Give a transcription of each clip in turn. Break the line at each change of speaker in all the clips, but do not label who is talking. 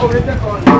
Owete koni.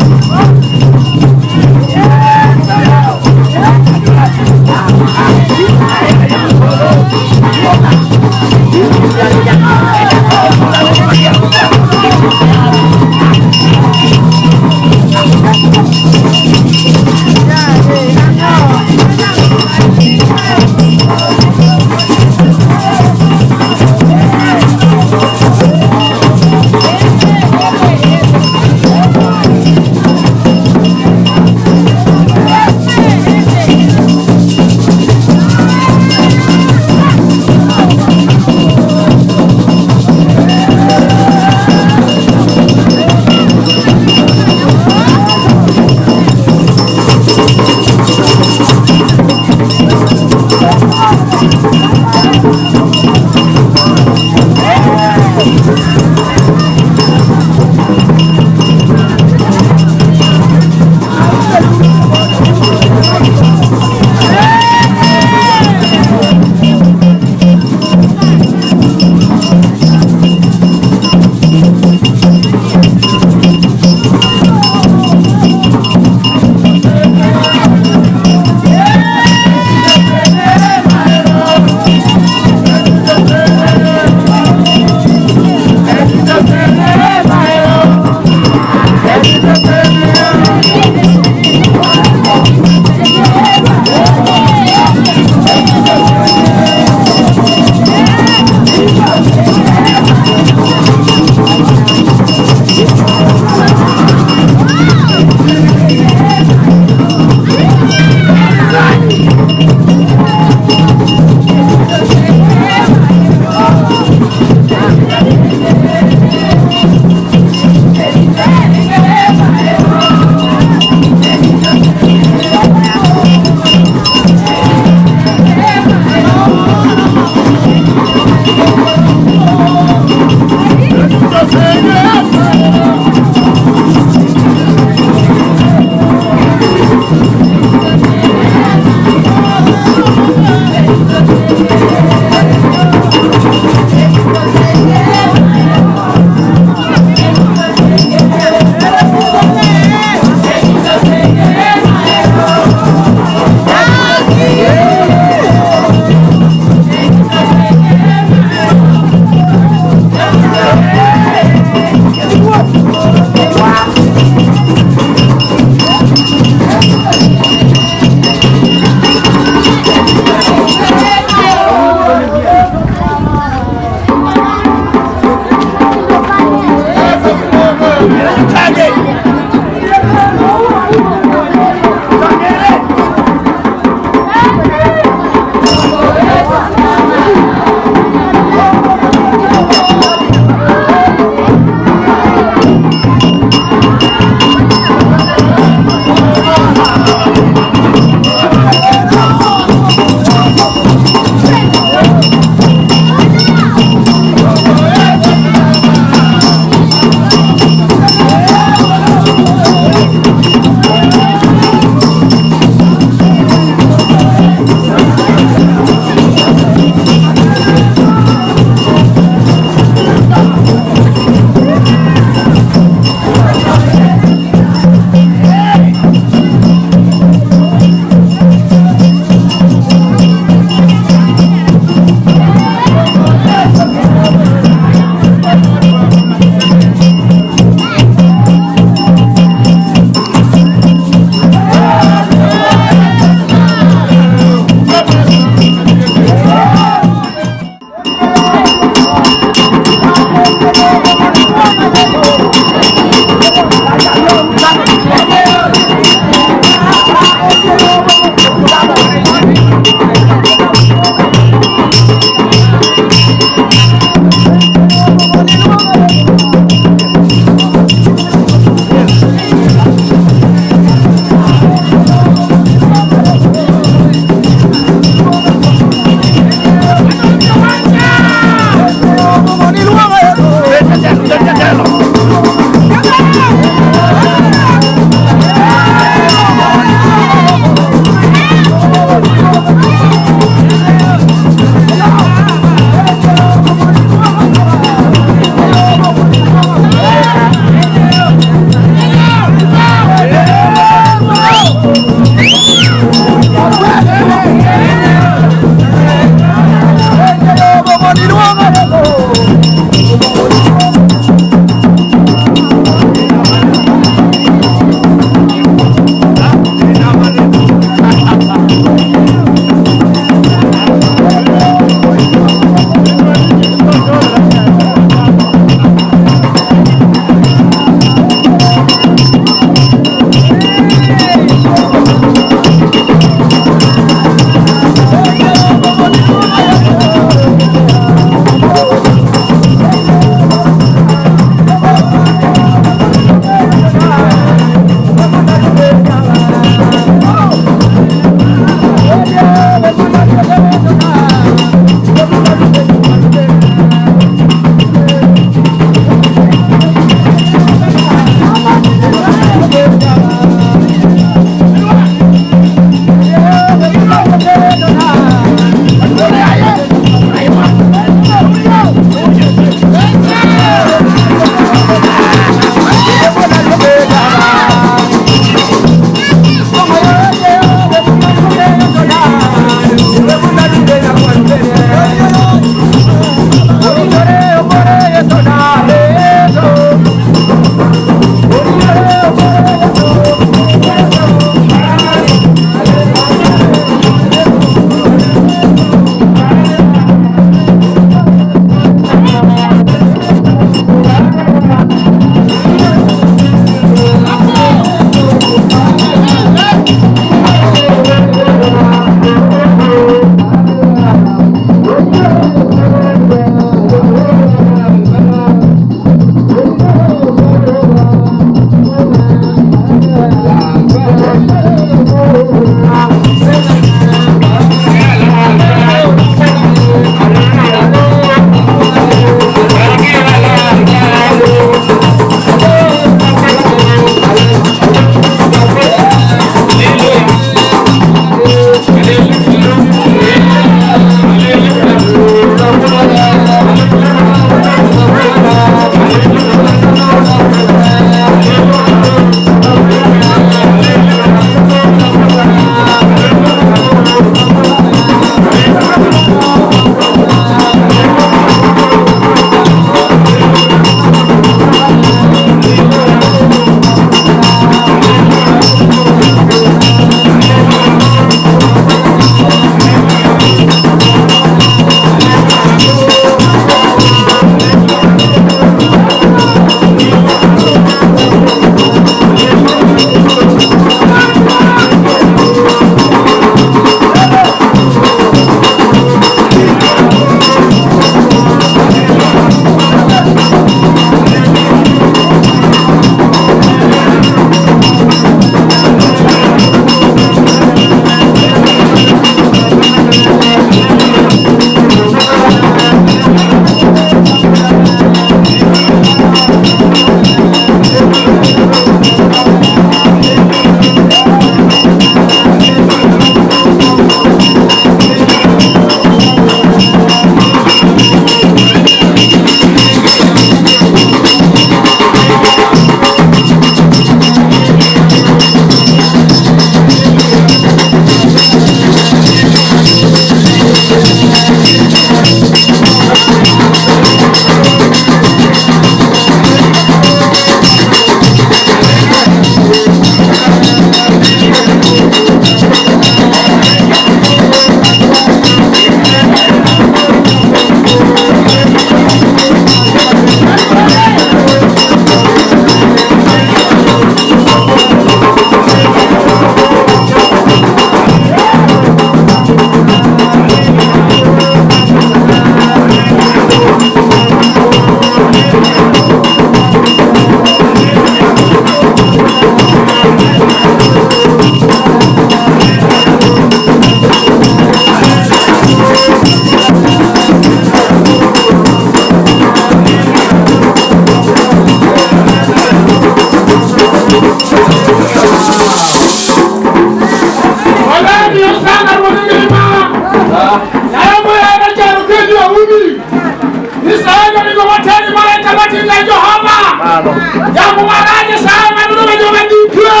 Erokamano.
Yamo marach Nyasaye maduong' e joma nitie.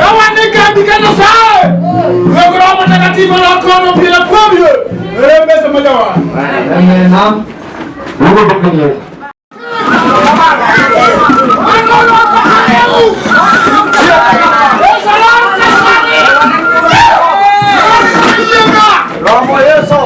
Ka wan e kambi ka Nyasaye. Weg Roho Mtakatifu nokono pile kuomie. Rembe sama jawar.
Amen. Mungu akubariki.
Romo Yesu.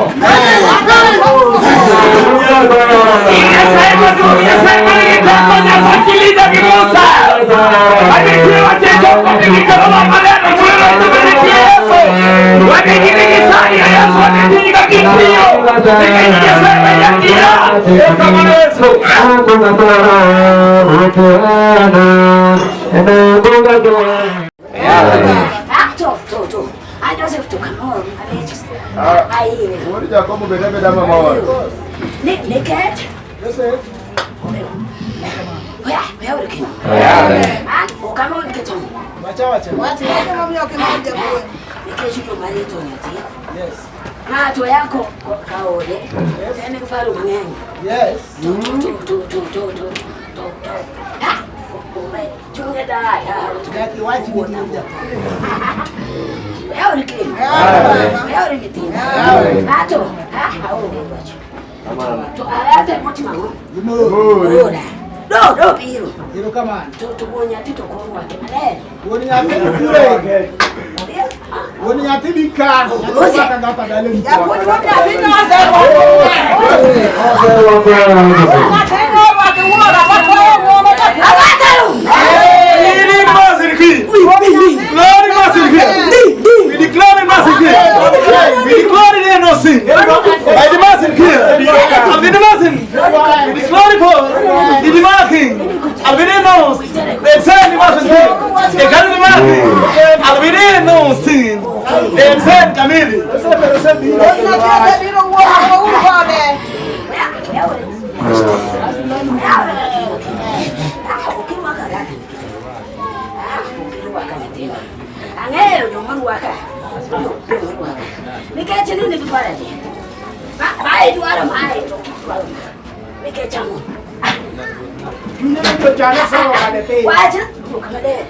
Wuod Jakobo bende beda mama wa.
Nikech nikech yo marito nyathi ng'ato yako kaode en gi paro mang'eny to to to to to to to to ha ome chunye daya Yauri kendo yauri nyithindo ng'ato ha aonge wach to ayathe motimo ang'o ora do do biro to to wuon nyathi to koro rwake maler
Wuon nyathi kure. Wuon nyathi bi ka. Nyathi rwaka gapa dale ni.
Glory Master here. We declare the Master here. We declare the NOC. By the Master here. I've been the Master. We declare the poor. The King. I've been announced. They said the Master here. They got the Master. I've been announced. They said Camille.
Ang'eyo joma rwaka joma rwaka nikech ni nigi paro adi mae dwaro mae to kidwaro ma nikech ang'o wach ruok maler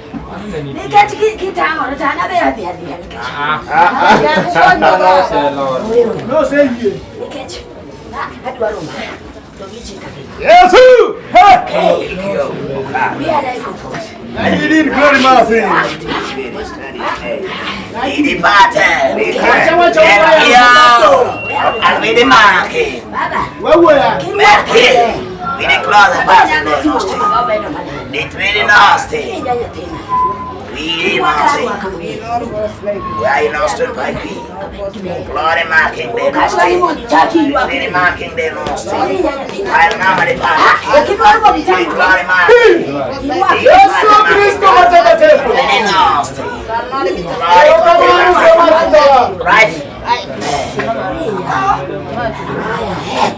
nikech kitang'ore to an abe adhi adhiya nikech
Noseyie.
nikech adwaro ma to gichika
Yesu.
Hey! We are like fools.
We need glory Master.
Wacha wacha
Baba,
Wewe. Yesu Kristo mtakatifu. Erokamano sema tutawa.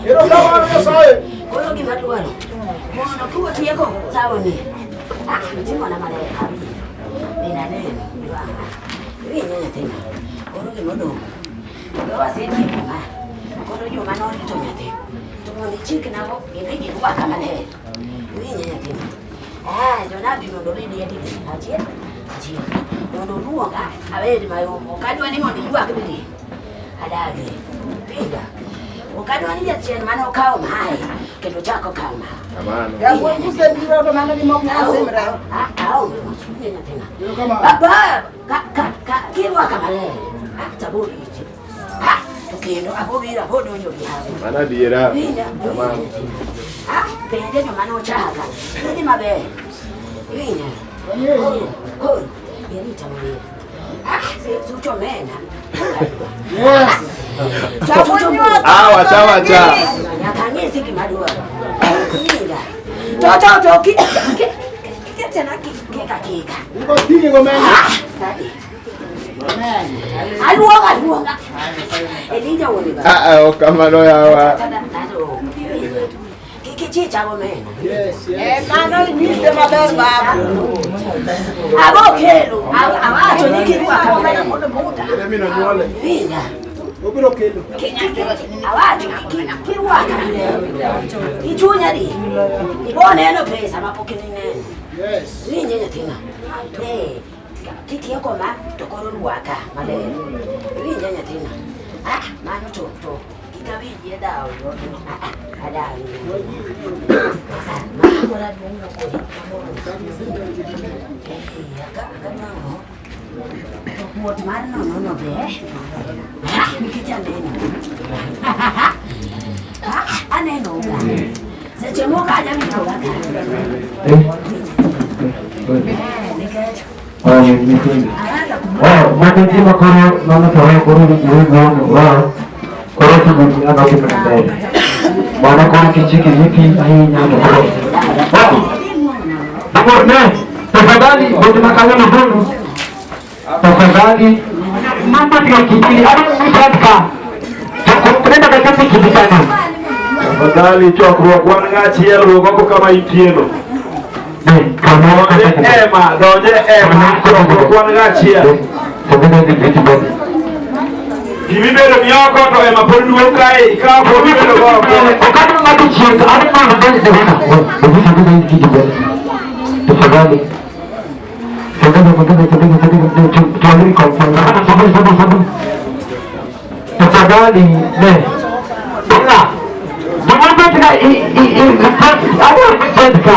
Erokamano Nyasaye.
Koro gima dwaro mondo kiwatieko sawoni timona maler bende aneno iwinjo nyathina koro gimodong' wasetieko ma koro joma norito nyathi to mondo ichiknago gidhi girwaka maler iwinjo nyathina jonabi mondo obed adidi achiel achiel mondo oluonga abed mayom ok adwa ni mondo iywak didi adagi pinja ok adwa ni jachien mane okawo mae kendo chako okawo mae kirwaka maler taborichi to kendo abobiro abodonjo gi hawi
Mana adiera.
Bende joma nochaka gidhi maber winja koro koro irita maber such omena
Ah, wacha wacha.
nyaka ang'isi gima dwaro winja to to to kitena kika kika
Uko tingi gomena.
Aluonga aluonga Elija wuon
Ah, ah, okamano yawa.
Kik ichich agomena
Yes, yes.
Abo kelo awacho ni kirwaka
Ere mino nyuole.
winja
Obiro kelo.
Awacho kirwaka ichunya di. Ibo neno pesa mapok ineno.
Yes.
Winje nyathina. Eh, kitieko ma to koro rwaka maler. Winje nyathina. Ah, mano to to kik awinjie dhawo. Ah, ah, adawi. Ah, mano koro aduong' no kodi. Eh, aka akanwang'o. To kuot mar nono no be. Ah, nikech aneno. Ah, aneno ga. Seche moko anyawinjo ga ka. Eh, nikech
Oh, mano gima koro mano to koro iwuono wa koro tugo gi ano gi mbele. Mano koro kichiki vipi ahinya to koro. Oh, ne, tafadhali wote makawano huru. Tafadhali mama tika kijili ama mshaka. Tunaenda katika kibitana.
Tafadhali chokruok wan gachiel wuog oko kama intieno. Donje ema, donje ema, chokruok wan gachiel. Gimibedo ni oko to ema pod duong' kae, ikawo pod ibedo go oko.
Wakati ng'ato chien to aneno maber sana. Tafadhali. Tafadhali, tafadhali, tafadhali, tafadhali, tafadhali, tafadhali. Tafadhali, ne. Bwana. Bwana tika i i i i ka.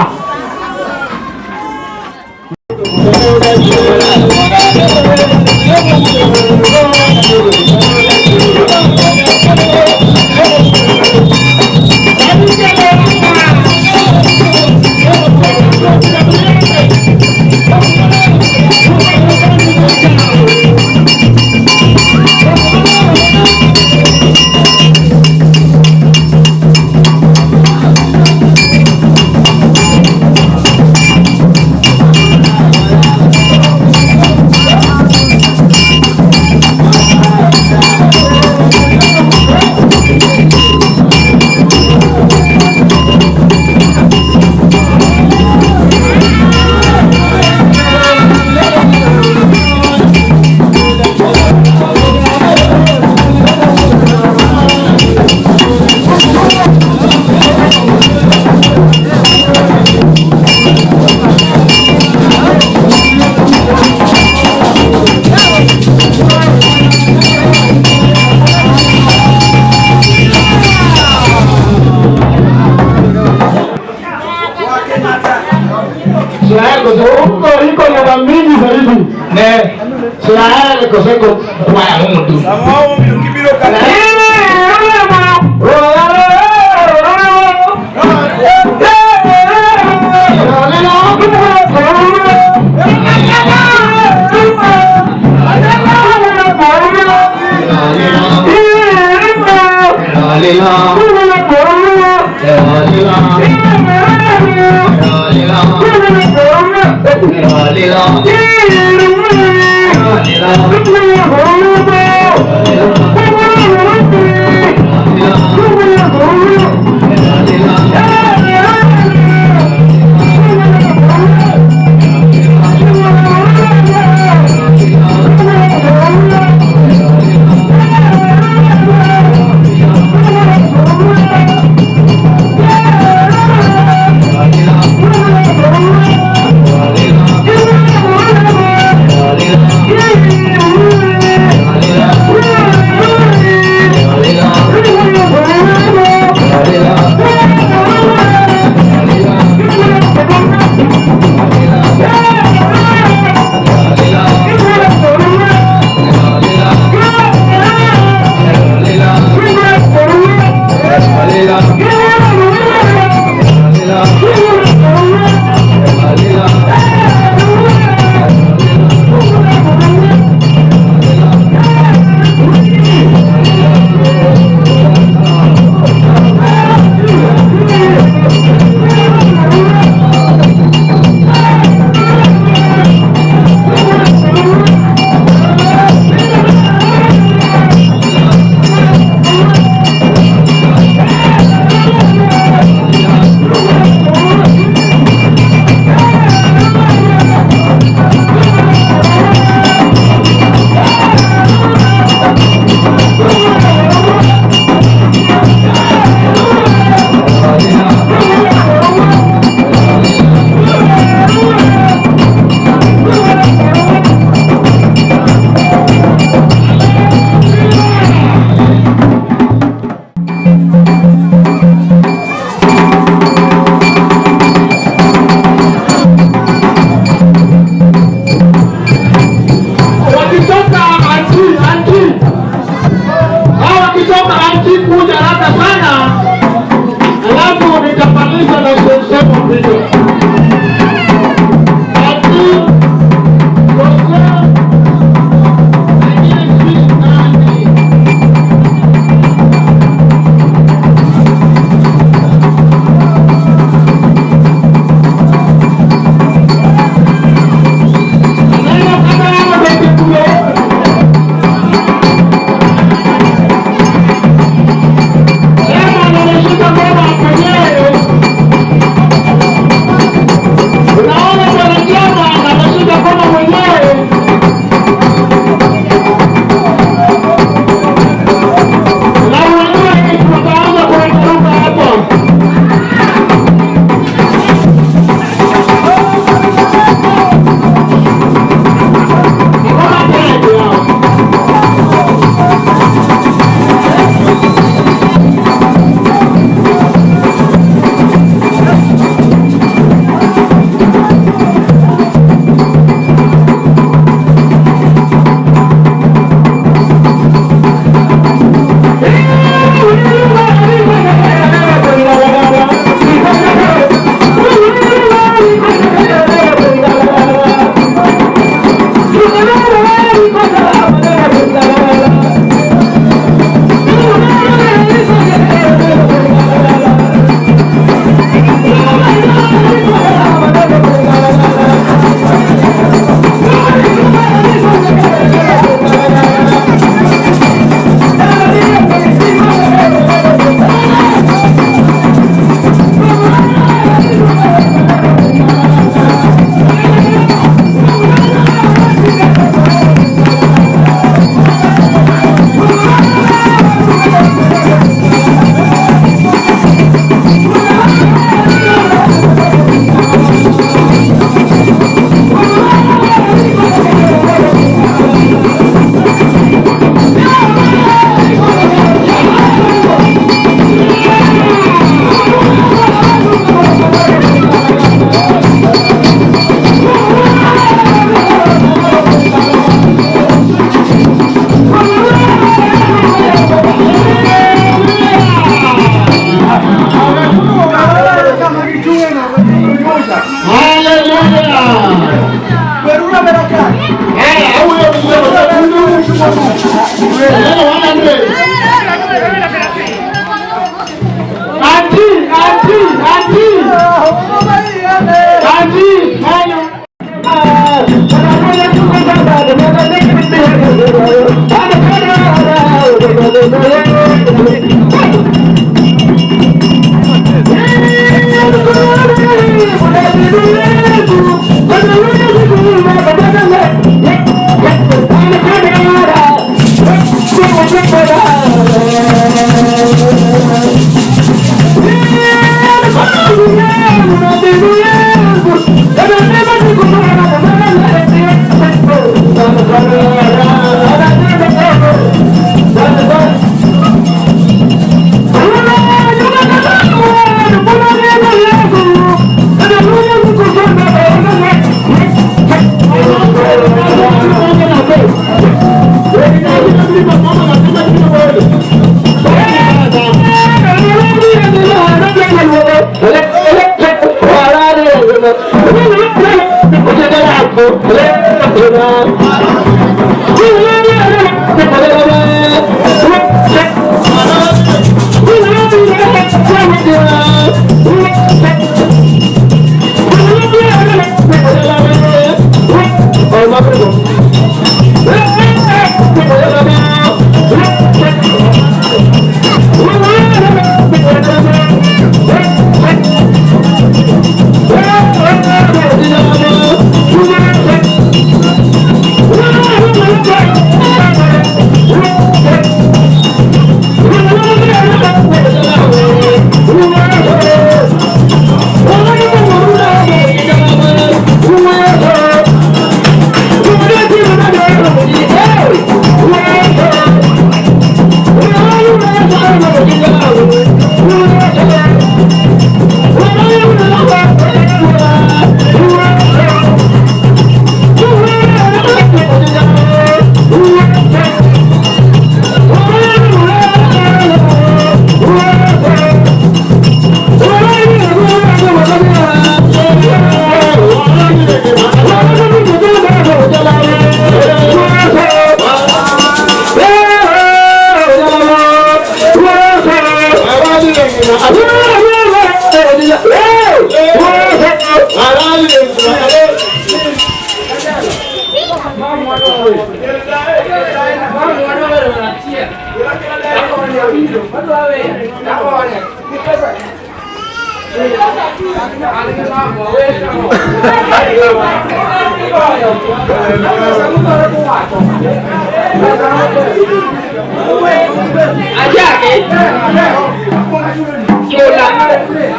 Sama omiyo kibiro ka
Yeah.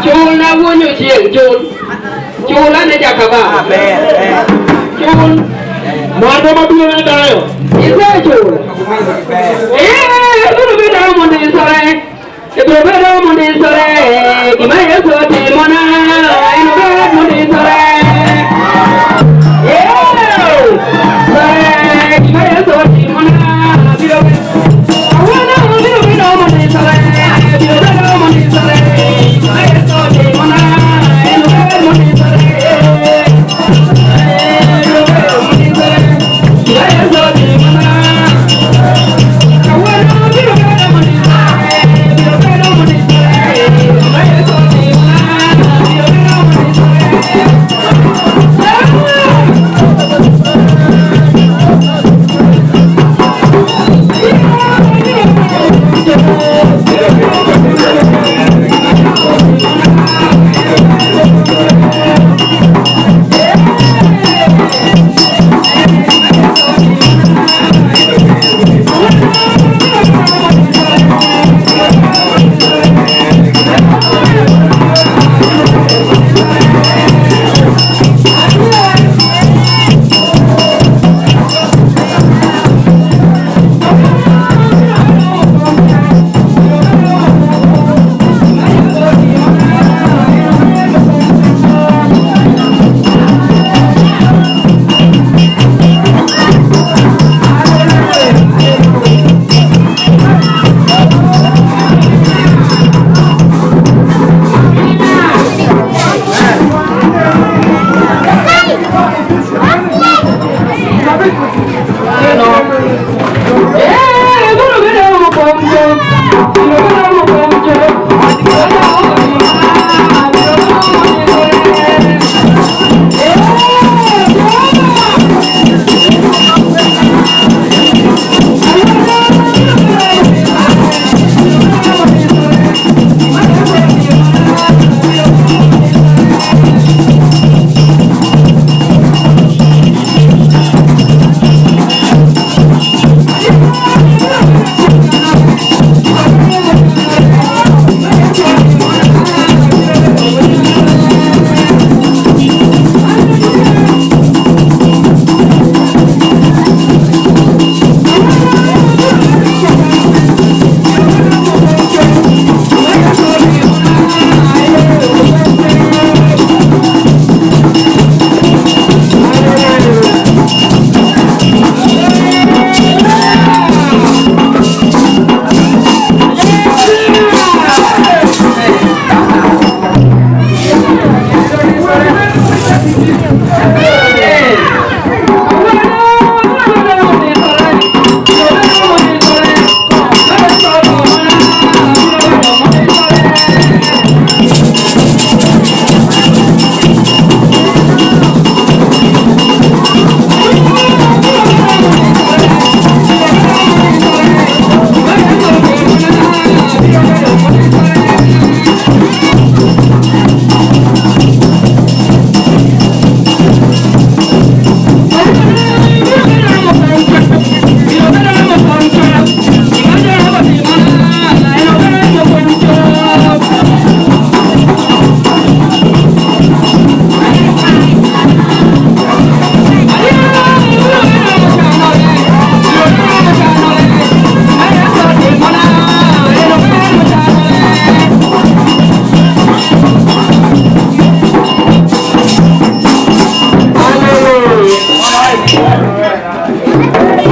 Chula wuonyo chieng' chul. Chula ne jakaba. Chul.
Mwandu mabiro ne dayo.
Isechul. Ibiro bedo mondo isore. Ibiro bedo mondo isore. Gima Yesu otimona inobed mondo isore. Gima Yesu otimona biro bedo. Awuono biro bedo mondo isore. Biro bedo mondo isore. Gima Yesu otimona inobed mondo isore. Biro bedo mondo isore. Gima Yesu otimona. Awuono biro bedo mondo isore. Biro bedo mondo isore. Gima Yesu otimona.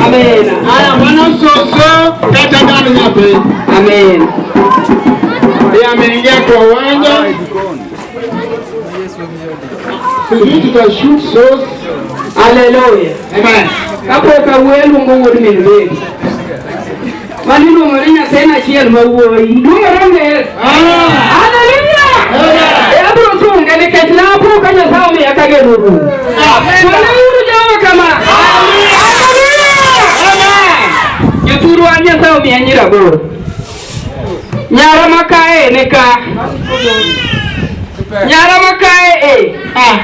Amen.
Aya, mano soso kata ndani nyathi.
Amen.
Ndiye ameingia kwa uwanja. Sijui tutashoot sauce.
Haleluya.
Amen.
Kapok awuoyo luongo wuod min Mary. Mano iluongo ni nyathina achiel ma wuoyi. Luongore ni Yesu. Haleluya. E abiro sunge nikech napo ka Nyasaye omiya kageno rumo. Weuru Jehova kama. Haleluya. Jothurwa Nyasaye omiya nyiri aboro. Nyara makae ni ka. Nyara makae e. Ah.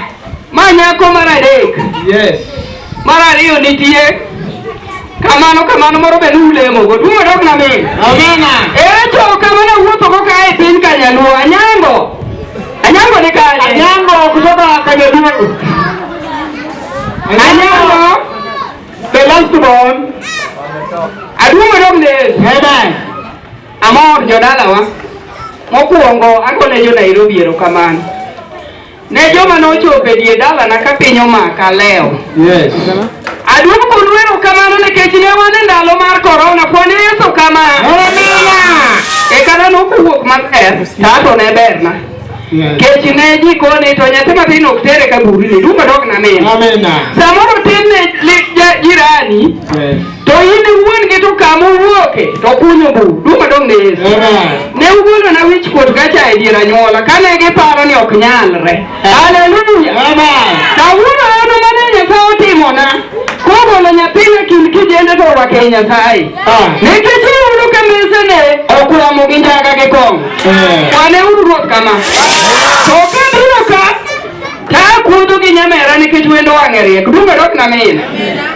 Ma nyako mar adek.
Yes.
Mar ariyo nitie. Kamano kamano moro be nulemogo. Duong' odok na min.
Amena.
Ere to kamano wuothogo ka e piny Kanyaluo. Anyango. Anyango ni kanye?
Anyango kutoka Kanyaluo.
Anyango.
The last born.
Aduong' odok ne Yesu.
Amen.
Amor jodalawa. Mokwongo agone jo Nairobi erokamano. Ne joma nochopo e dier dalana ka piny omaka lewo.
Yes.
Aduokonu erokamano nikech ne wan e ndalo mar korona kwan Yesu kama. E kata nokowuok maber, tato ne berna.
Yes.
Kech ne ji koni to nyathi matin ok tere ka burini, duong' odok na min.
Amena.
Samoro tin ne jirani,
Yes.
to in iwuon gi to kama owuoke to kunyo bur, duong' odok ne Yesu.
Amen.
Ne ugolona wich kuot kacha e dier anyuola kane giparo ni ok nyalre. Haleluya.
Amen.
Kawuono an mane Nyasaye otimona kogolo nyathina kind kijende to orwake ei Nyasaye.
Ah.
Nikech iyudo ka mesene okwamo gi njaga gi kong'o.
Eh.
Kwane uru ruoth kama. To kabiro ka takuodho gi nyamera nikech wendo wang'e riek. Duong' odok na min.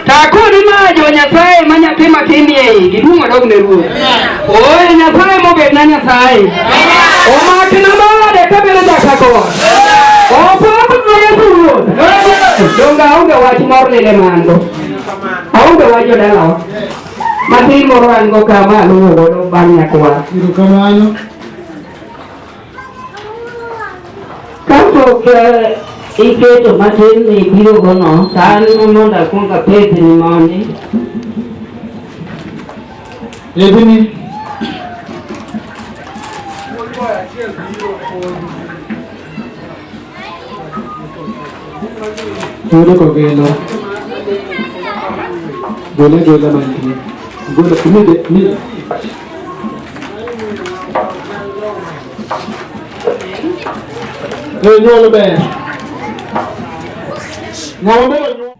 Takoni ma jo Nyasaye ma nyathi matin ni e igi. Duong' odok ne ruoth. Oye Nyasaye mobedna Nyasaye. Omakna bade kabedo jakakor. Opak na Yesu ruoth. Donge aonge wach mor lile mando. Aonge wach jodalawa. Matin moro an go kama aluwo godo bang' nyakwar.
Erokamano.
Kapok iketo matin ni ibiro gono, to an mondo akuong apedhni mondi.
Ebini. Yudo kogelo. Gole gola mantie. Gole mi mi. Eh, nyuol ber. Ng'ama ber nyuol.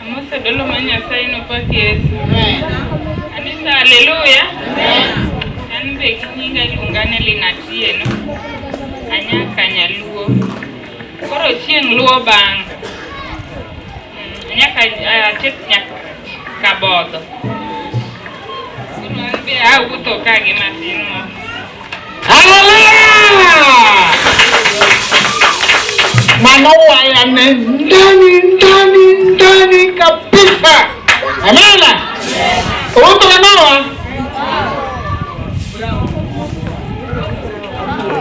Amosa dolo ma Nyasaye nopak Yesu. Kanisa haleluya. An be gi nyinga iluonga ni Lina Atieno. Anyaka nyaluo. Koro chieng' luo bang'. Anyaka achep nyaka Kabodho. Koro an be awuotho ka gi matin mo.
Haleluya! Mano waya ne ndani ndani ndani kabisa. Amena. Uto nawa.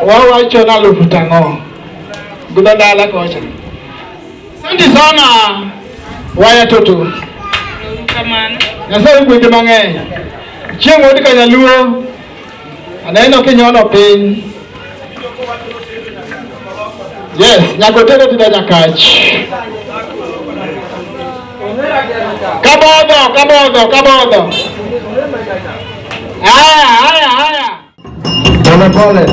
Wawacho na alufu tang'o. Gudo dala kocha. Asante sana waya toto.
Kamano.
Nyasaye gwedhi mang'eny. Chieng' wuod Kanyaluo, aneno kinyono piny. Yes, nyakotere tida nyakach. Kabodho, kabodho, kabodho. Haya, haya, haya.
Pole pole.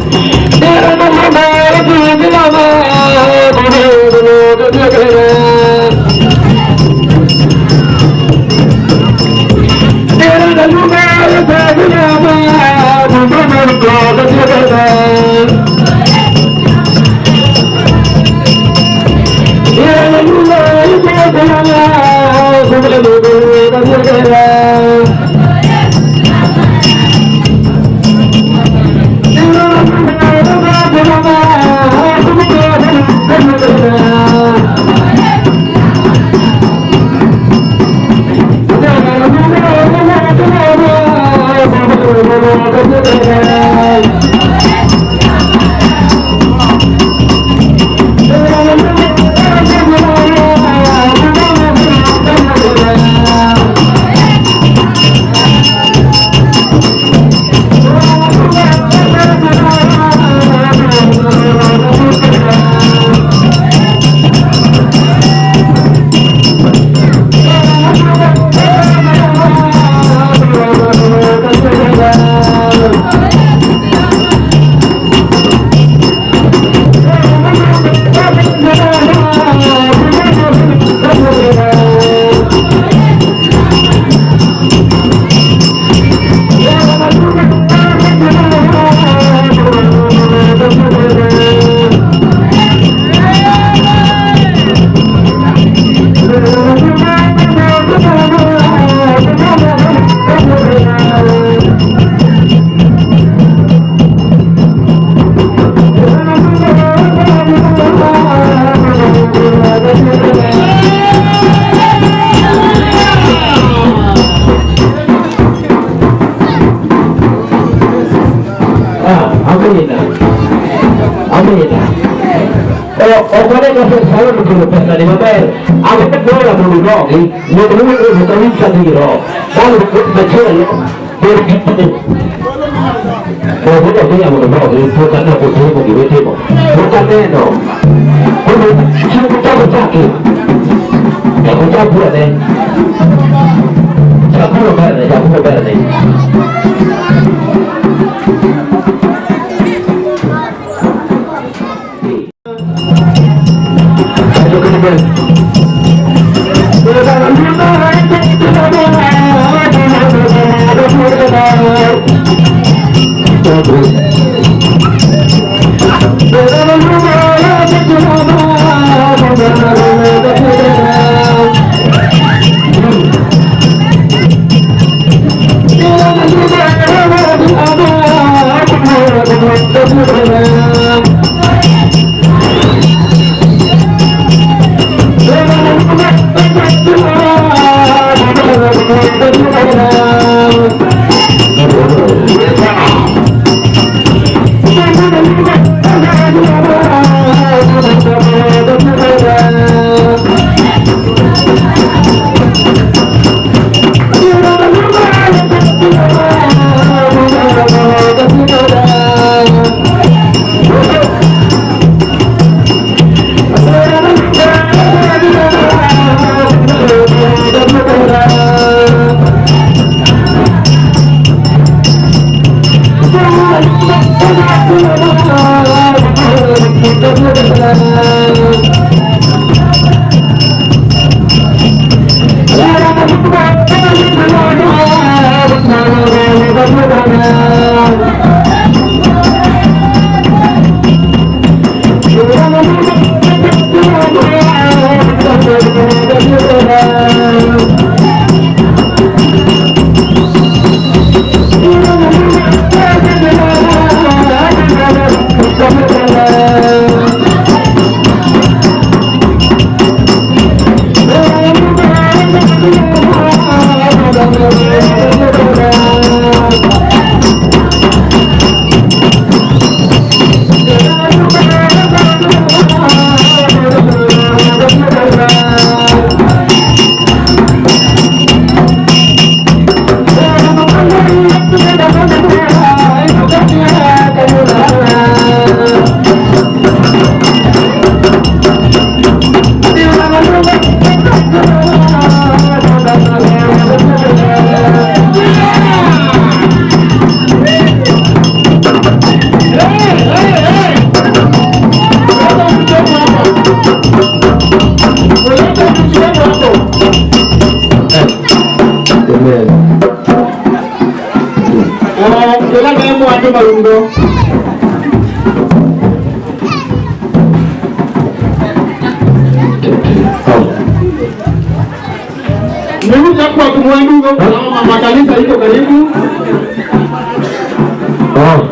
Nimekuja kwa kumwandugo mama kanisa iko karibu.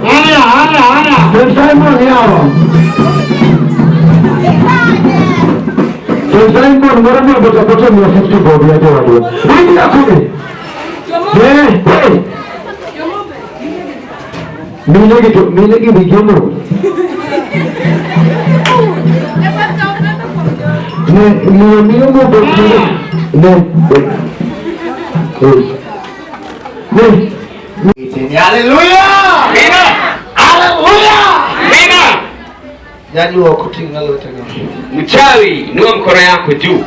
Haya haya haya.
Simon yao. Simon mara moja utapata 150 bob ya jawabu. Hii ya kumi. Eh, eh. Milegi bijomo. Ne ne mo ne ne ne.
Hallelujah!
Amina.
Hallelujah!
Amina.
Jaluo kuting'a lwetego.
Mchawi, inua mkono yako juu.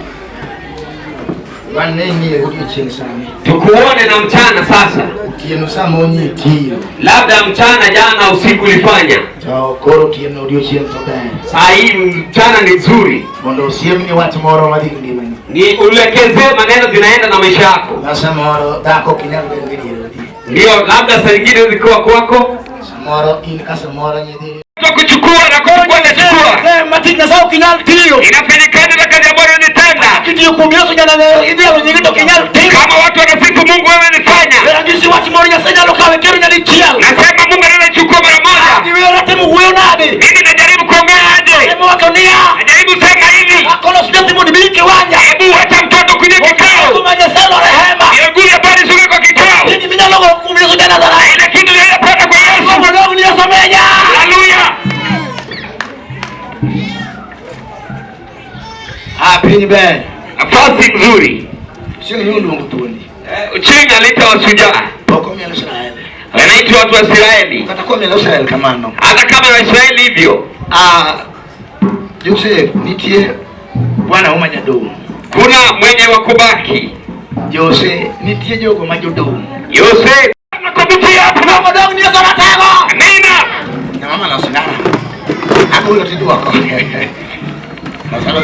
Waneni odiochieng' sani.
Tukuone na mchana sasa.
Otieno sama onyi tiyo.
Labda mchana jana usiku ulifanya.
To koro otieno odiochieng' to ber.
Saa hii mchana ni nzuri.
Mondo osiemni wach moro madhi ngimani.
Ni uelekezee maneno zinaenda na maisha yako.
Ma samoro dhako ok inyal bedo gi dier odi.
Ndio, labda saa nyingine zikuwa kwako.
Samoro in ka samoro nyidhi.
Kuchukua na kuchukua na chukua.
Sema tich Nyasaye ok inyal tiyo.
Inafanyikana na kazi ambayo nitenda.
Kitiyo kuom Yesu nyana idhialo nyingi to ok inyal tiyo.
Kama watu wanasifu Mungu wewe nifanya.
Ranyisi wach moro Nyasaye nyalo kawe kendo nyalo chiel.
Nasema Mungu anaweza chukua mara moja.
Giwero timo wuoyo nade?
Mimi najaribu kuongea aje?
Temo wacho niya.
Najaribu sema hivi.
Akolo sijasi mondo ibi kiwanja.
Hebu wacha mtoto kwenye kikao.
Kuma Nyasaye lo rehema.
Niangulie habari nzuri kwa kikao.
Tiji minyalo go kuom Yesu jana zara.
Ile kitu niliyopata kwa Yesu.
Mondo ni Yesu menya.
Haleluya.
Ah, piny ber.
Nafasi nzuri.
Chieng' ni oluongo thuondi.
Chieng' alita washujaa.
Ok omielo Israel.
Wanaitwa watu wa Israeli.
Kata komielo Israel kamano.
Hata kama Waisraeli hivyo.
Ah, Joseph, nitie bwana uma jadong'.
Kuna mwenye wa kubaki.
Jose, nitie jogo ma jodong'.
Yose nakupitia hapo.
Modong' ni Yesu ratego.
Amina.
Na mama losna. Agolo tiduoko. Losalo.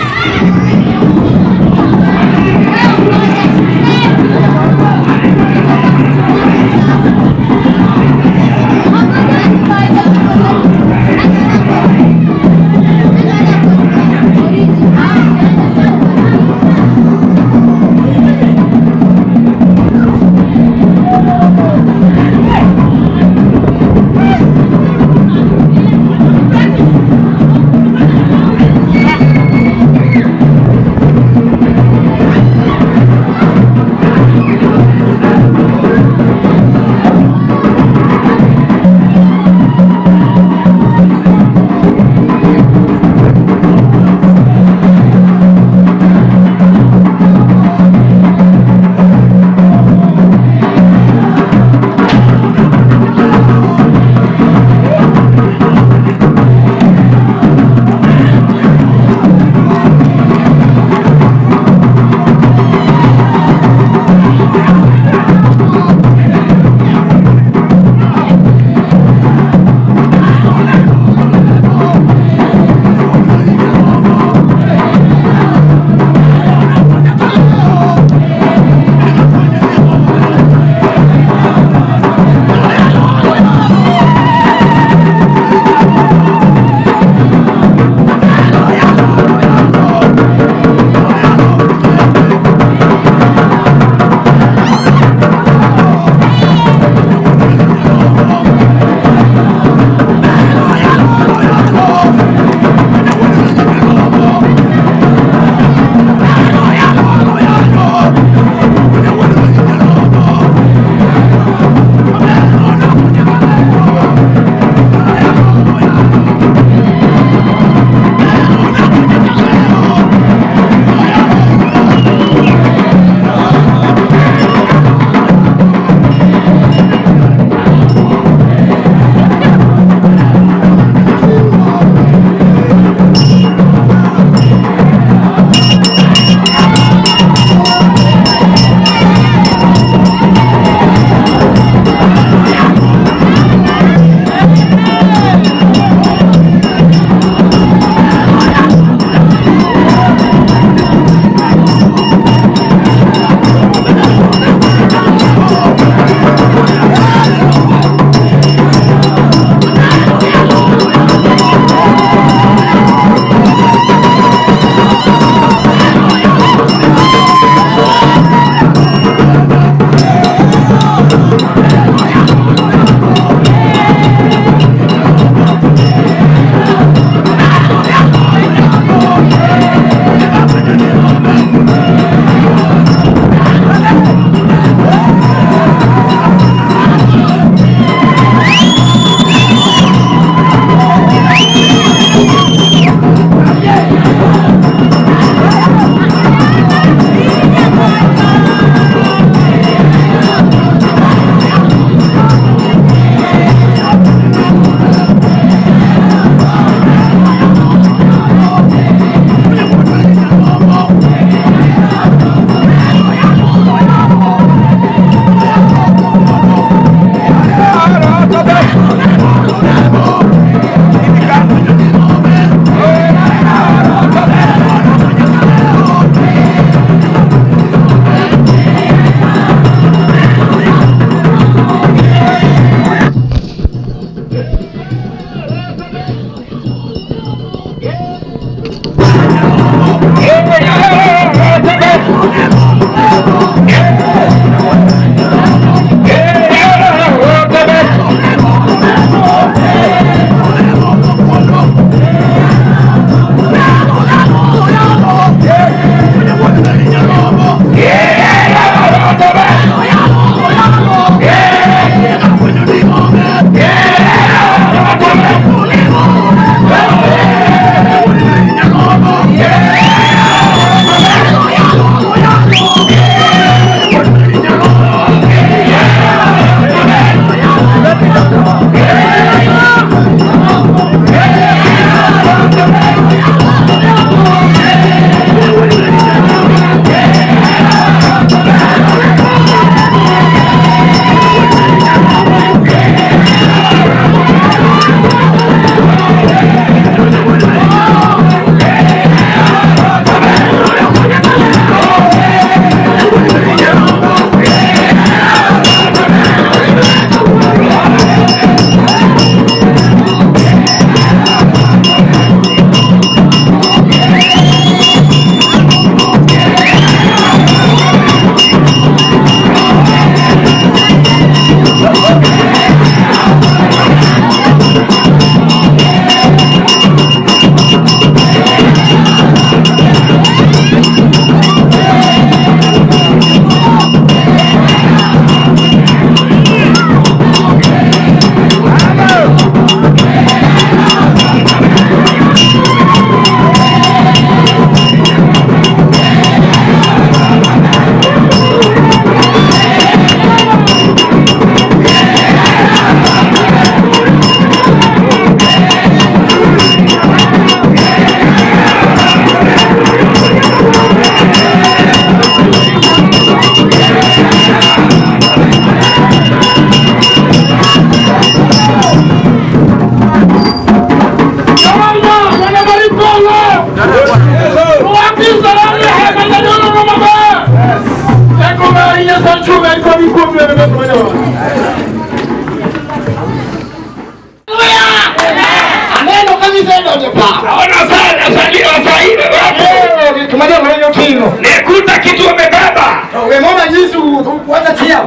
Nikuta kitu wamebeba.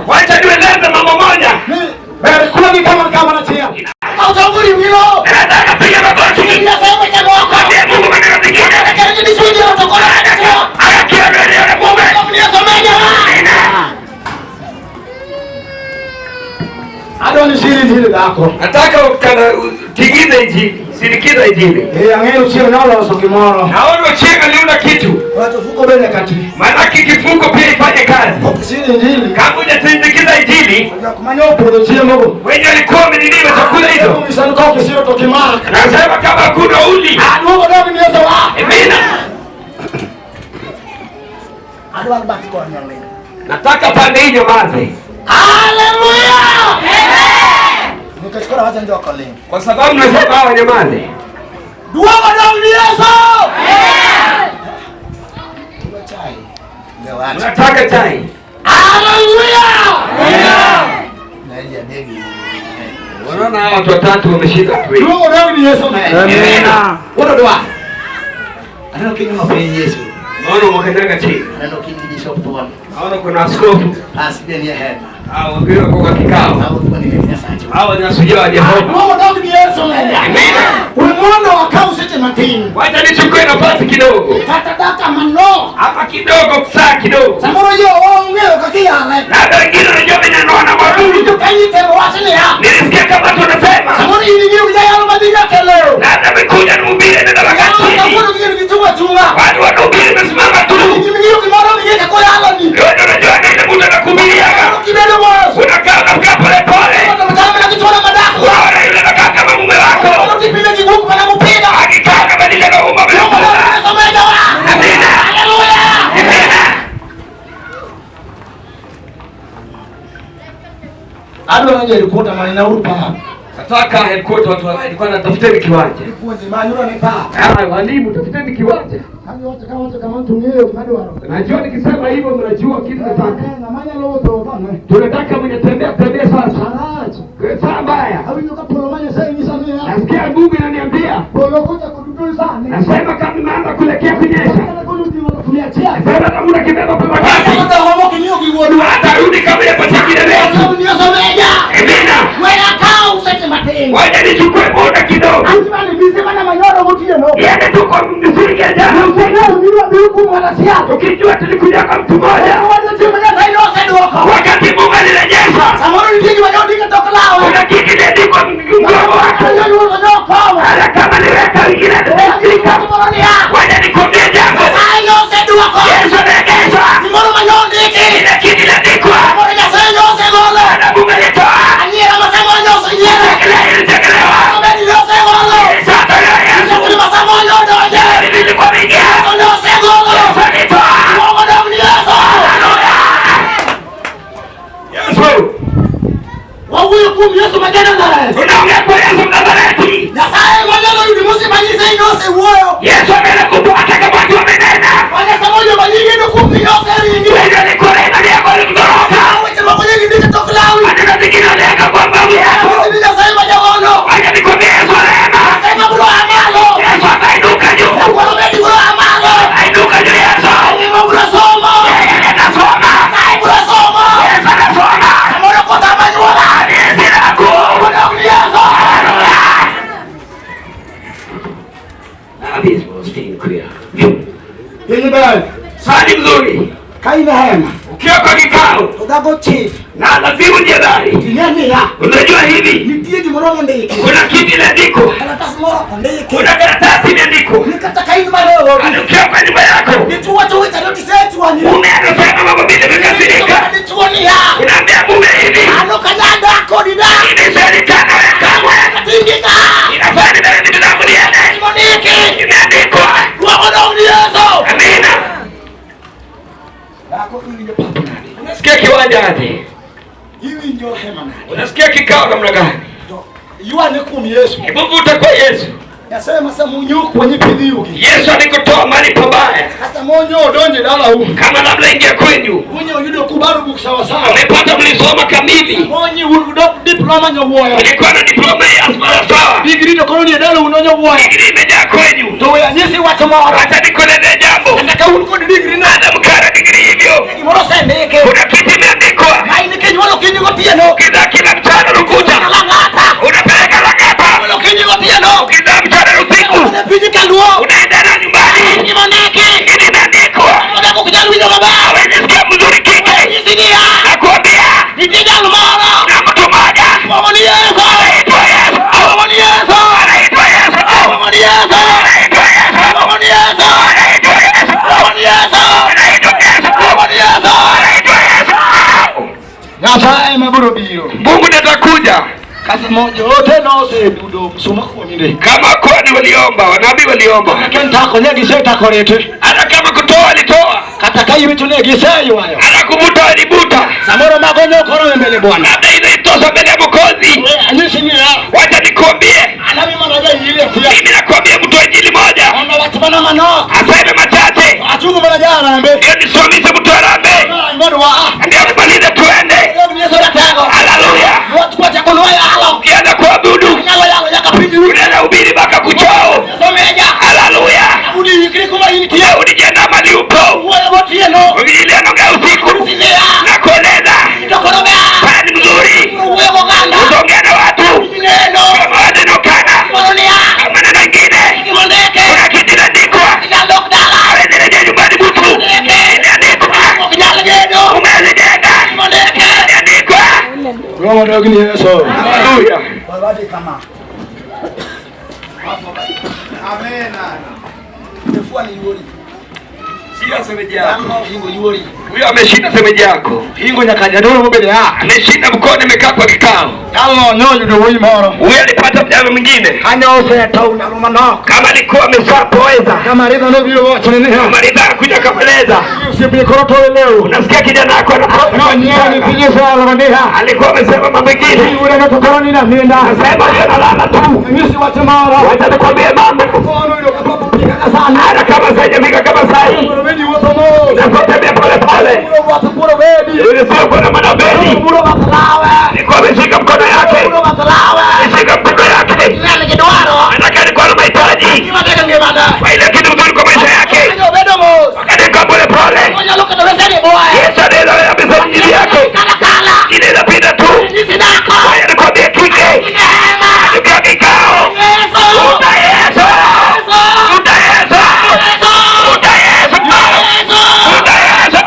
Wacha nieleze mambo moja. Nataka piga magoti. Mwambie Mungu maneno mengine. Nataka tigize injili, sindikiza injili. Naona Ochieng aliunda kitu. Maanake kifungo pia ifanye kazi. Kama hujasindikiza injili, wenye walikuwa wameniniwa chakula hizo. Nasema kama hakuna uli. Amina. Nataka pande hii nyamaze.
Hallelujah!
Kwa sababu nasema hawa nyamaze. Nataka chai.
Hallelujah!
Unaona hawa watu watatu wameshika tu. Amina. Naona wamekanyaga chini. Naona kuna askofu. Hao wengine wako kwa kikao. Hao ni wasujaa wa Jehova. Amina. Wacha nichukue nafasi kidogo. Hapa kidogo, saa kidogo. Labda wengine wanajua mimi naona mwabudu. Nilisikia kama watu wanasema. Labda amekuja nihubiri neno la chini. Watu wanahubiri wamesimama tu. Wewe unajua nini mtu anakuhubiriaga? Unakaa unakaa pole pole. Unaona yule anakaa kama mume wako. Akikaa anabadilisha na mume wako. Amina. Amina. Nataka headquarter watu walikuwa wanatafuteni kiwanja. Walimu tafuteni kiwanja. Najua nikisema hivyo mnajua kitu nataka. Tunataka mwenye tembea tembea sasa. Saa mbaya. Nasikia Mungu ananiambia. Nasema kama imeanza kuelekea kunyesha. Nasema kama unakibeba kwa wakati. Atarudi kama ile patikile leo. Amina. Wacha nichukue muda kidogo. Yeye tuko msingi ya jana usiku. Ukijua tulikuja kwa mtu mmoja. Wakati Mungu alirejesha. Kuna kitu kiliandikwa mgongo wake. Hata kama niweka wengine nitashika. Wacha nikwambie jambo. Yesu amerejesha. Ile kitu kiliandikwa. Na Mungu alitoa. Tunaongea kwa Yesu Mnazareti. Yesu amekupa hata kama watu wamenena. Wewe ni kule ndani yako ulimtoroka. Maneno mengine unaweka kwa mbavu yako. Wacha nikwambie Yesu rehema. Yesu atainuka juu. Ainuka juu Yesu. Yeye anasoma. Yesu anasoma. Sali mzuri. Ukiwa kwa kikao na lazima ujihadhari. Unajua hivi kuna kitu imeandikwa, kuna karatasi imeandikwa. Ukiwa kwa nyumba yako mume anasema mambo mbili amekasirika, unaambia mume hivi, imeshaonekana wewe kamwe inafaa nibebe vitu zangu niende. Imeandikwa. Amina. Unasikia kiwanja aje? Unasikia kikao namna gani? Hebu vuta kwa Yesu. Yesu alikutoa mahali pabaya. Kama labda ingia kwenyu umepata, mlisoma kamili, ulikuwa na diploma ya sawa, digrii imejaa kwenyu. Acha nikuelezee jambo, hata mkara digrii hivyo, kuna kitu imeandikwa ukizaa kila mchana Rukuta unapeleka Lang'ata, ukizaa mchana usiku unaenda na nyumbani. Ingine imeandikwa hawezi sikia mzuri kike, nakuambia na mtu mmoja anaitwa Yesu, anaitwa Yesu, anaitwa Yesu, anaitwa Yesu, anaitwa Yesu, anaitwa Yesu. Mungu ndiye atakuja. Kama kwani waliomba, wanabii waliomba, hata kama kutoa walitoa, hata kuvuta walivuta, labda ile itosa mbele ya Mwokozi. Wacha nikuambie, mimi nakuambia mtu wa injili moja aseme machache, ndio nisimamishe mtu harambee, ndio nimalize tuende. Haleluya! Ukianza kuabudu unaenda ubiri mpaka kuchoo. Haleluya! Daudi jana mali upo Injili anaongea usiku na kueleza pale ni mzuri, utaongea na watu kama wanenokana kama maneno ingine. Kuna kitu inaandikwa, hawezi rejea nyumbani mtu, imeandikwa umezijenga, imeandikwa. Haleluya! Sio semeji yako. Huyo ameshinda semeji yako. Ameshinda mkono, amekaa kwa kikao. Huyo alipata mjane mwingine. Kama alikuwa ameshapoeza. Kama ridhaa kuja kamweleza. Unasikia kijana wako alikuwa amesema mambo mengine. Anasema huyo analala tu. Wacha nikwambie mambo. Hata kama sasa hajafika kama saa hii. Nakutembea pole pole. Sio na manabeli. Nilikuwa ameshika mkono yake. Ameshika mkono yake. Anataka alikuwa na mahitaji. Kwa ile kitu mzuri kwa maisha yake. Wakati kwa pole pole. Yesu anaelewa kabisa injili yake. Ile inapita tu. Kwa hiyo nikwambie kike. Katika kikao. Uta Yesu. Uta Yesu. Uta Yesu. Uta Yesu.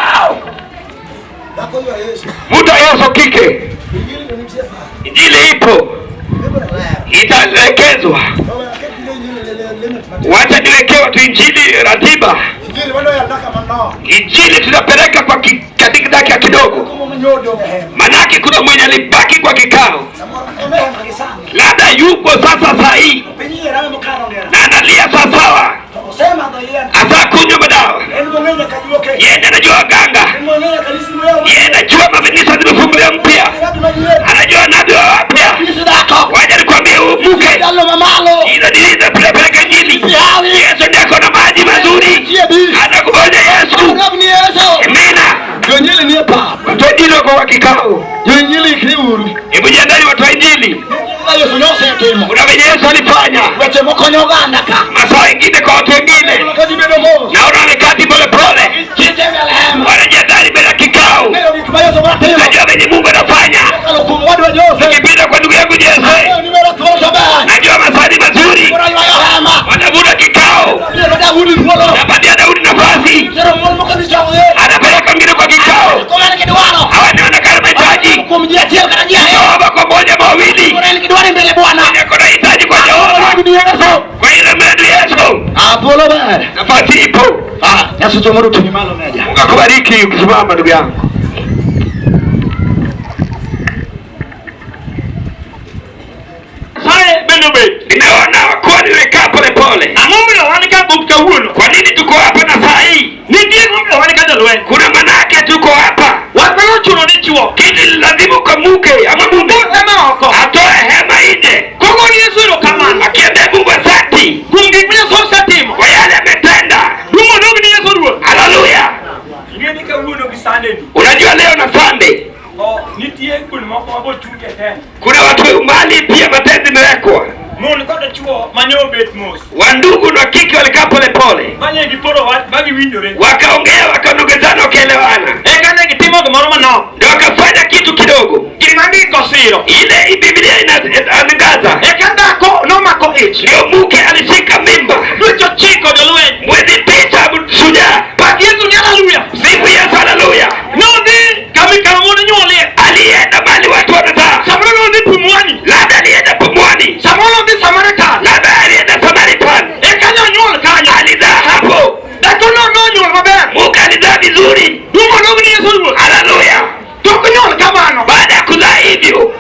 Muta Yesu kike. Injili ipo. Itaelekezwa. Wacha niwekee watu injili ratiba. Injili tunapeleka kwa katika dakika kidogo. Manake kuna mwenye alibaki kwa kikao. Labda yupo sasa saa hii na analia sawasawa, hata kunywa madawa. Yeye anajua waganga, yeye anajua makanisa zimefunguliwa mpya, anajua nabii wa wapya. Wacha nikwambie mke, ila niliza peleka injili. Yesu ndiye ako na maji mazuri, anakuponya Yesu. Amina. Watu wa injili wako kwa kikao. Hebu jiandaeni watu wa injili. Kuna venye Yesu alifanya masaa wengine kwa watu wengine, naona wamekati pole pole, wanajiandaa mbele ya kikao. Najua venye Mungu anafanya. Nikipita kwa ndugu yangu Jesse, najua masaa ni mazuri, wanavuta kikao, napatia Daudi nafasi, anapeleka wengine kwa kikao. Hawa ni wanakana mahitaji Jehova kwa moja mawili kuna hitaji kwa Jehova, kwa ile mredu Yesu. Nafasi ipo. Mungu akubariki ukisimama ndugu yangu. Nimeona wakuwa nimekaa pole pole. Kwa nini tuko hapa na saa hii? Kuna manake tuko hapa. Kitu lazima kwa mke ama mume atoe hema nje, akiambia Mungu asante. Wandugu wa kike walikaa polepole, wakaongea, wakanongezana, wakaelewana, ndio wakafanya kitu kidogo. Ile Biblia inaangaza, ndio mke alishika mimba mwezi 9, shujaa. Sifu Yesu, haleluya. Alienda mahali watu wanazaa, labda alienda Pumwani, labda alienda Samaritan, alizaa hapo. Mke alizaa vizuri, haleluya. Baada ya kuzaa hivyo,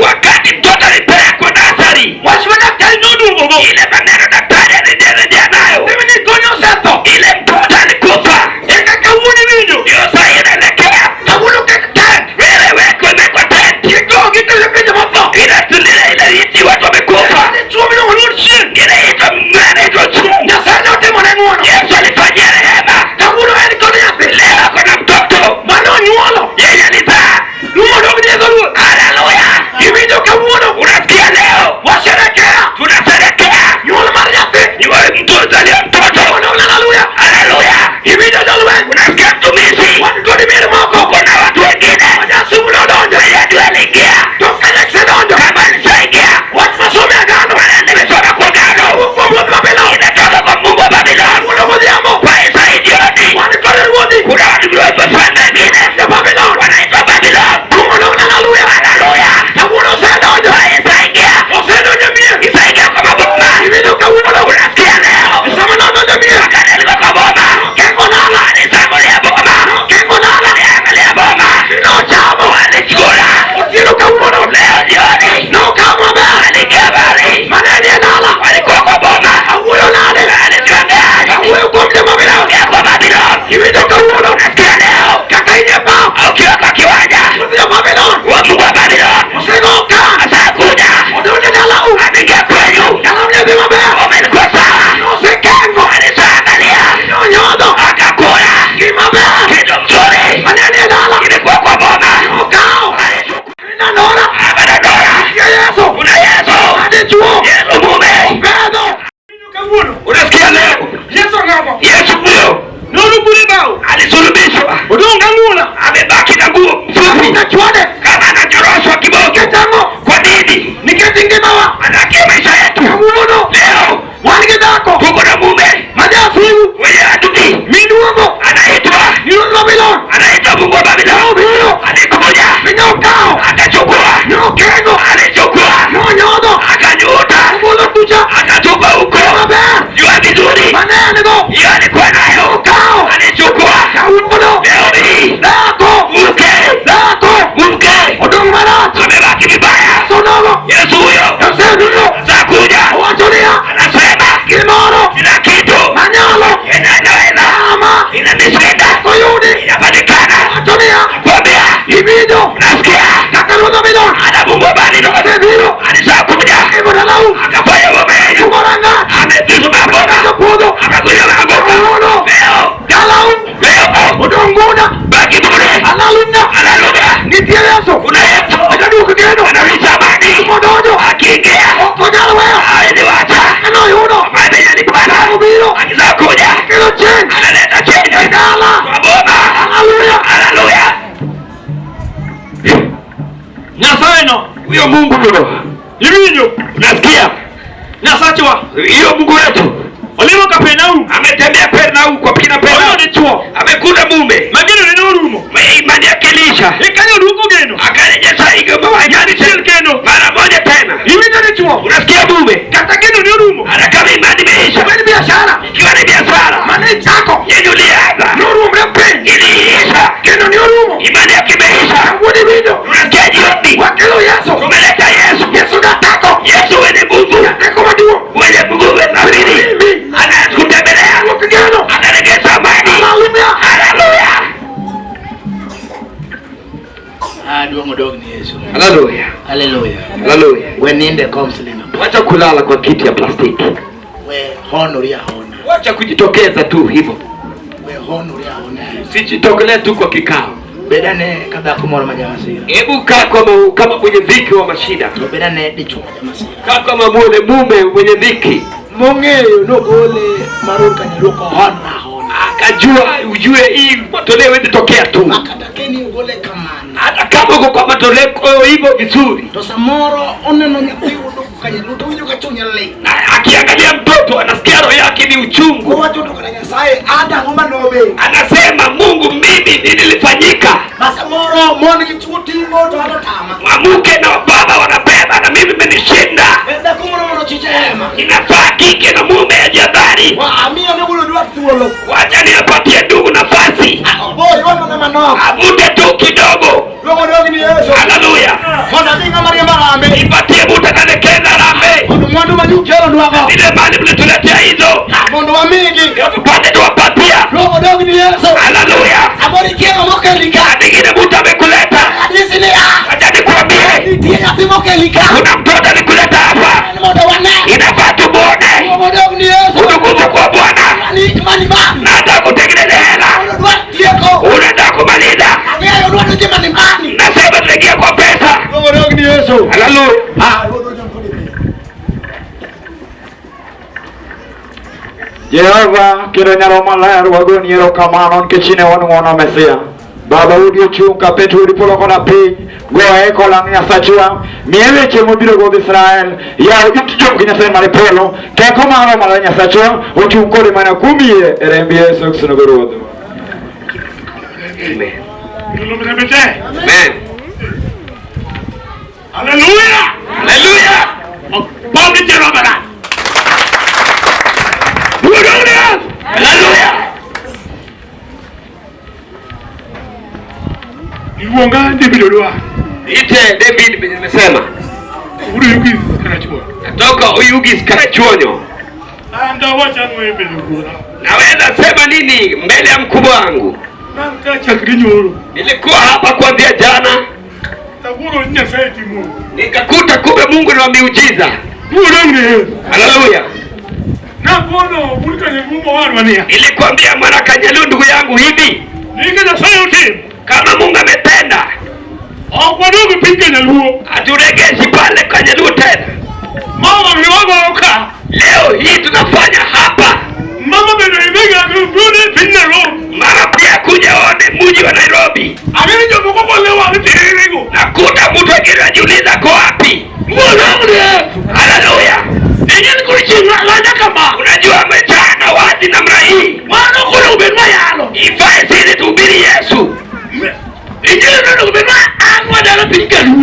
wakati mtoto alipelekwa nasari, ile maneno daktari alirejea nayo, ile mtoto alikufa. Ndio sasa inaelekea wewe wekwe imewekwa tent, ile ile iti watu wamekufa, ile inaitwa chungu. Yesu alifanyia rehema. Leo kuna mtoto yeye alizaa. Haleluya! Unasikia leo tunasherehekea mtoto aliye mtoto. Haleluya! Unasikia mtumishi, uko na watu wengine wenye aliingia kama alishaingia, maana nimesoma kwa agano inatoka kwa Mungu wa Babiloni kwa Isaya jioni. Kuna watu wafalme wengine wanaitwa Babiloni. Haleluya! Isaingia kwa maboma. Unasikia leo wakati alikuwa kwa boma, alisamulia boma, aliangalia boma, alichukula. Leo jioni aliingia bali, walikuwa kwa boma, alijiongea kwa Babiloni. Unasikia leo ukiwa kwa kiwanja wa Mungu wa Babiloni atakuja, ameingia kwenyu, umelikuwa sawa, alishaangalia akakula kitu mzuri, ilikuwa kwa boma. Kuna Yesu, Yesu mume. Unasikia leo Yesu huyo alisulubishwa, amebaki na nguo fupi kama anachoroshwa kiboko. Kwa nini? Manake maisha yetu leo tuko na mume mwenye adui anaitwa Mungu wa Babiloni. Alikuja akachukua, alichukua akanyuta, akatupa huko. Jua vizuri hiyo alikuwa nayo, alichukua. Leo hii mke amebaki vibaya. Yesu huyo atakuja, anasema kila kitu inaweza, inanishinda, inapatikana. Nakwambia, unasikia, ana Mungu wa Babiloni alishakuja, akafanya mume, amezizuma boma, akakuja magogo. Leo leo baki bure. Haleluya! Kuna Yesu anarudisha amani, akiingia hawezi wacha. Maana ni Bwana akizakuja analeta change kwa boma. Haleluya! Huyo Mungu huyo, unasikia hiyo Mungu wetu ametembea Pernaum kwa kina Pernaum, amekuta mume imani yake iliisha, akarejesha mara moja tena. Unasikia mume, hata kama imani imeisha, ikiwa ni biashara yenye ulianza iliisha, imani yake imeisha. Unasikia jioni tumeleta Yesu, Yesu mwenye nguvu, mwenye nguvu safiri, anakutembelea, anarejesha amani. Haleluya! Haleluya.
Haleluya.
Haleluya.
Weninde counseling.
Wacha kulala kwa kiti ya plastiki.
We honoria hona.
Wacha kujitokeza tu hivyo.
We honoria hona.
Sijitokelee tu kwa kikao.
Bedane kadhako moro ma jamasira.
Hebu kaa kama mwenye dhiki wa mashida.
To bedane dichuo ma jamasira.
Kaa kama muone mume mwenye dhiki.
Mong'eyo nogole maror kanyaluo kohona hona.
Akajua ujue hii matoleo haiwezi tokea tu.
Makata keni ogole kamano.
Hata kama uko kwa matoleo hivyo vizuri.
To samoro oneno nyathi wuod kanyaluo to winjo ka chunye lit.
Na akiangalia mtoto anasikia roho yake ni uchungu.
Owacho to kata Nyasaye ada ang'o manobe.
Anasema Mungu, mimi nini lilifanyika?
Masamoro mon gi chuo ting'o to an otama.
Mwanamke na baba wanabeba na mimi imenishinda.
Dhako moro mondo ochich hema.
Inafaa kike na mume ajiadhari.
Amiyo ne wuod dwa thuolo.
Wacha niwapatie ndugu nafasi.
Boy wan mana manok.
Avute tu kidogo.
Luongo dog ni Yesu.
Haleluya.
Mondo adhi ng'ama riembo rambe.
Nipatie mtu atanekeza rambe.
Mondo mwandu ma jukelonwago.
Zile mali mlituletea hizo.
Mondo wamigi.
Ndio tupate tuwapatia.
Luongo dog ni Yesu.
Haleluya.
Samoro ikia ng'ama okeli ka.
Saa nyingine mtu amekuleta.
Anyisi ni a.
Acha nikwambie.
Nitie nyathi mokeli ka.
Kuna mtoto alikuleta hapa.
Mondo wane.
Inafaa tumuone.
Luongo dog ni Yesu.
Utukufu kwa Bwana.
Mani mani mani.
Na hata kutengeneza hela.
Mondo dwa tieko.
Unataka kumaliza.
Ang'eyo dwa donjo mani mani.
Nasema tunaingia kwa pesa.
Luongo dog ni Yesu.
Haleluya.
Ah, luongo dog ni Yesu.
Jehova kendo nyalo maler wagoni erokamano nikech in e wan ng'wono Mesia. Baba odiochieng' ka Petro polo koda piny, goye kolang' Nyasachwa, miye weche mobiro go Israel, yaw it jom gi Nyasaye mar polo, teko mar Roho maler Nyasachwa ochung' kode mana kuom yie e remb Yesu Kristo Ruodhwa.
Amen. Amen.
Haleluya.
Haleluya.
Pomni Jehova.
Haleluya.
Iluonga David Odwa.
Ite David venye nimesema.
Oyugis Karachuonyo.
Natoka Oyugis Karachuonyo. Naweza sema nini mbele ya mkubwa wangu? Nilikuwa hapa kuanzia jana. Nikakuta kumbe Mungu ni wa miujiza. Haleluya. Nilikwambia mwana Kanyalu ndugu yangu hivi. Kama Mungu ametenda, haturegeshi pale Kanyalu tena. Leo hii tunafanya hapa. Mara pia kuja one mji wa Nairobi. Nakuta mtu akijiuliza ko wapi. Haleluya. Unajua mchana wazi namna hii. Ifai sisi tuhubiri Yesu.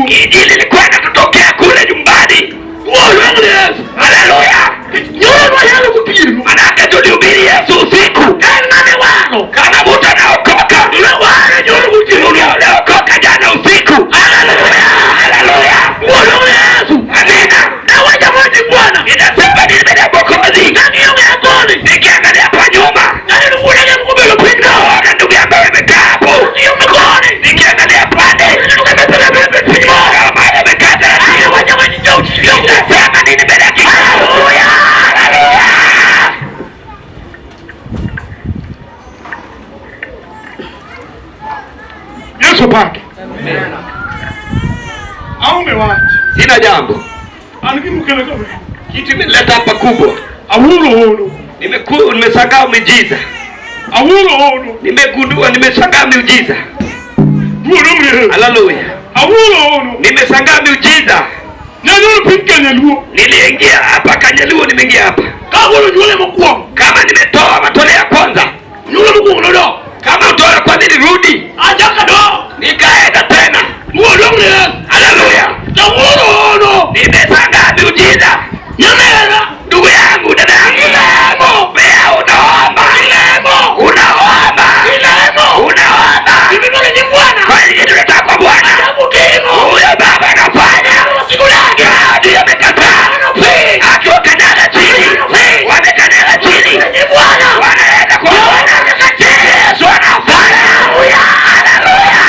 Injili ilikuwa inatutokea kule nyumbani. Haleluya. Manake tulihubiri Yesu usiku. Kama mtu anaokoka, uliokoka jana usiku. Haleluya. Haleluya. Amina. Ninasema nini mbele ya Mwokozi? Nikiangalia hapa nyuma, naona ndugu yangu amekaa hapo. Nikiangalia pande, kama amekaa taratibu. Ninasema nini mbele ya Haleluya. Haleluya.
Yesu pake. Aonge wach.
Sina jambo.
An gimokelo ka
Kitu imeleta hapa kubwa.
Awuoro hono.
Nimeshangaa miujiza.
Awuoro hono.
Nimegundua, nimeshangaa miujiza. Haleluya.
Awuoro hono.
Nimeshangaa miujiza.
Nanyoro piny Kanyaluo.
Niliingia hapa Kanyaluo, nimeingia hapa.
Kagolo nyuole mokwongo.
Kama nimetoa matoleo ya kwanza.
Nyuole mokwongo nodok.
Kama utoa kwanza nilirudi.
Achako adok.
Nikaenda tena.
Haleluya.
Awuoro hono. Nimeshangaa miujiza.
Nyamera.
Ndugu yangu, dada yangu, pia unaomba. Unaomba. Unaomba. Kwa nini tunataka kwa Bwana? Huyo baba anafanya. Hadi amekataa. Akiwa kanyaga chini. Wamekanyaga chini. Wanaenda kwa Bwana. Yesu anafanya. Haleluya.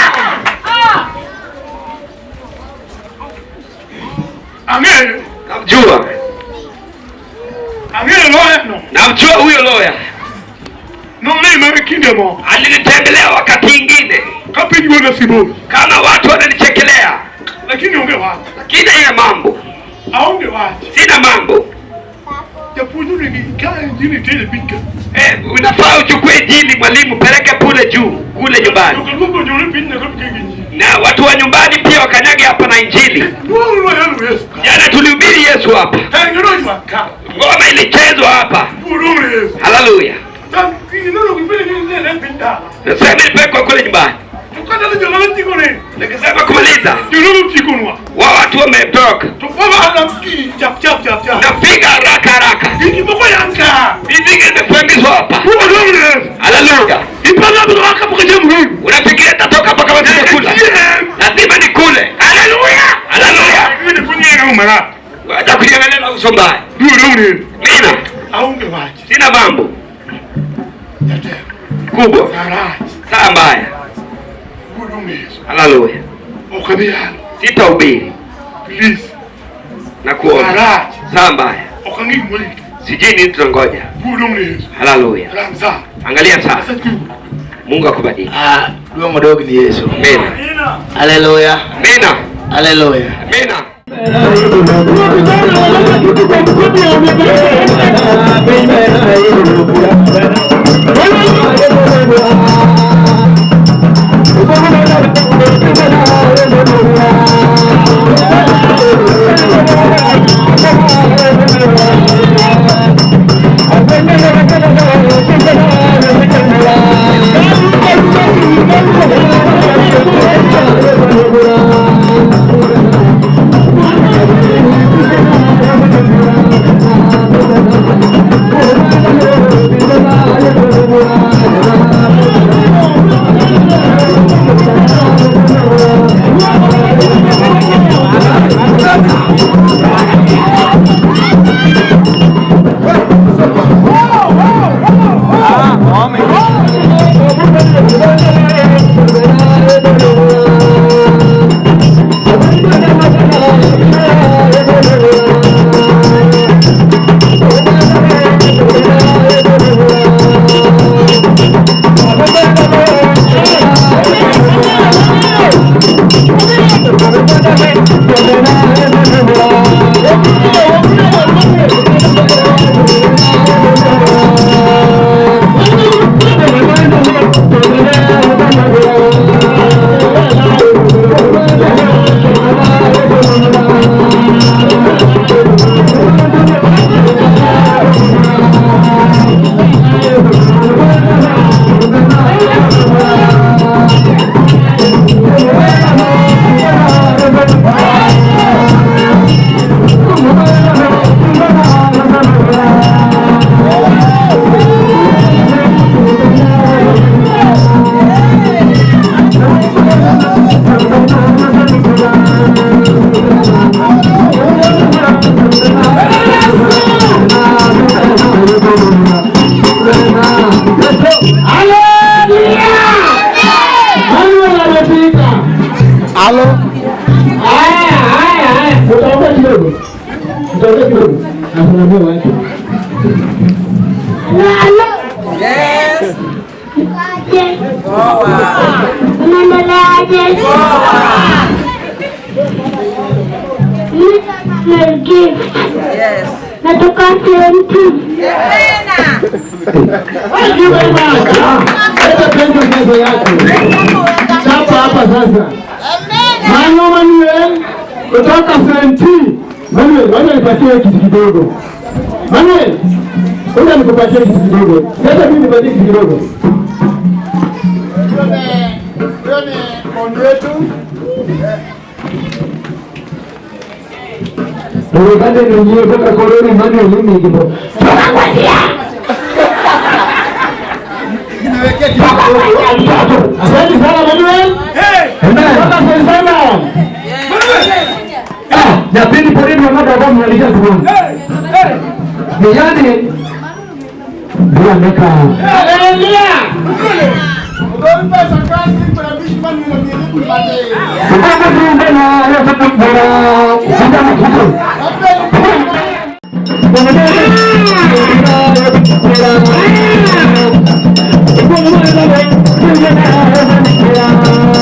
Ang'eyo.
Namjua.
Ang'eyo loya no.
Namjua huyo loya.
Nolima e kinde moko.
Alinitembelea wakati ingine.
Kama watu wananichekelea,
lakini onge wach.
Lakini ina mambo.
Aonge wach.
Sina mambo. Unafaa uchukue injili mwalimu, peleke kule juu, kule nyumbani. Na watu wa nyumbani pia wakanyage hapa na injili. Jana tulihubiri Yesu hapa. Ngoma ilichezwa hapa. Haleluya. Nasema nilipelekwa kule nyumbani. Nikisema kumaliza, wa watu wametoka. Napiga haraka haraka. Mizinga imefungizwa hapa. Haleluya. Unafikiria nitatoka hapa kama sijakula? Lazima nikule. Haleluya. Haleluya. Wacha kujiangalia na uso mbaya. Mina. Sina mambo. Kubwa. Saa mbaya. Haleluya. Sitahubiri. Na kuomba. Saa mbaya. Sijui nini tunangoja. Haleluya. Angalia saa. Mungu akubariki.
Duong odog ni Yesu.
Amina.
Haleluya.
Amina.
Haleluya.
Amina.
Asante sana Manuel. Asante sana.
Nyapini porini wamada ambao mnalija zuoni. Ni ndio
Haleluya.
Thank you.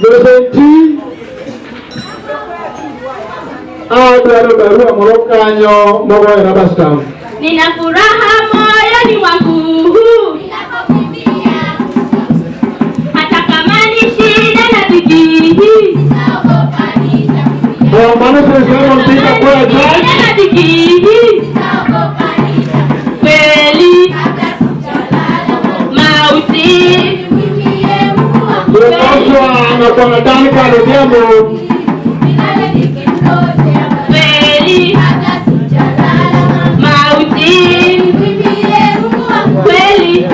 Dosenti adwaro barua moro kanyo mogoyo rubber stamp.
Nina furaha moyoni mwangu hata kama ni shida na dhiki.
Mano sirikal otinga kwa judge.
Na dhiki. Kweli mauti
Kuongozwa na Bwana Duncan Odhiambo.
Kweli mauti kweli